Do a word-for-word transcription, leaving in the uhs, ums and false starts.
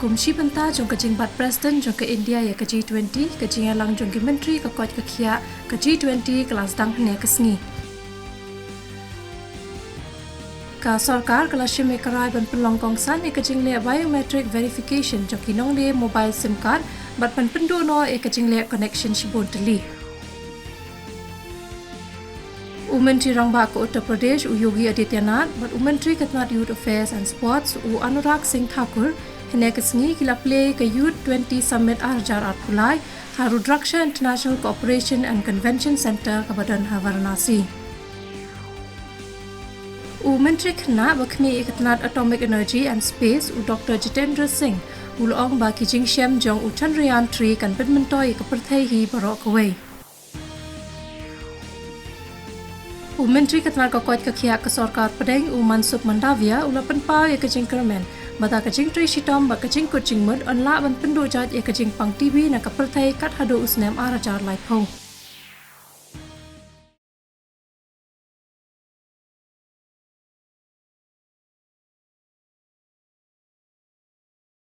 Kum shi bynta jong ka jingbat President jong ka India ïa ka G twenty, ka jingïalang jong ki myntri ka koit ka khiah ka G twenty ka la sdang hynne ka sngi. Ka sorkar ka la shim ïa ka rai ban pynlong kongsan ïa ka jingleh biometric verification jong ki nongleh mobile SIM card bad ban pynduh noh ïa ka jingleh connection shibun tylli. U Myntri Rangbah ka Uttar Pradesh, u Yogi Adityanath, bad u Myntri ka tnad Youth Affairs and Sports, u Anurag Singh Thakur, hynne ka sngi ki la plie ïa ka Youth twenty Summit ar hajar arphew lai ha Rudraksha International Cooperation and Convention Centre kaba don ha Varanasi. U Myntri Khynnah ba khmih ïa ka tnad Atomic Energy and Space, u Doctor Jitendra Singh, u la ong ba ki jingshem jong u Chandrayaan three kan pynmyntoi ïa ka pyrthei hi baroh kawei. U Myntri ka tnad ka koit ka khiah ka sorkar pdeng, u Mansukh Mandaviya, u la pynpaw ïa ka jingkyrmen ba da ka jingtrei shitom bad ka jingkut jingmut yn lah ban pynduh jait ïa ka jingpang T B na ka pyrthei kat haduh u snem ar hajar laiphew.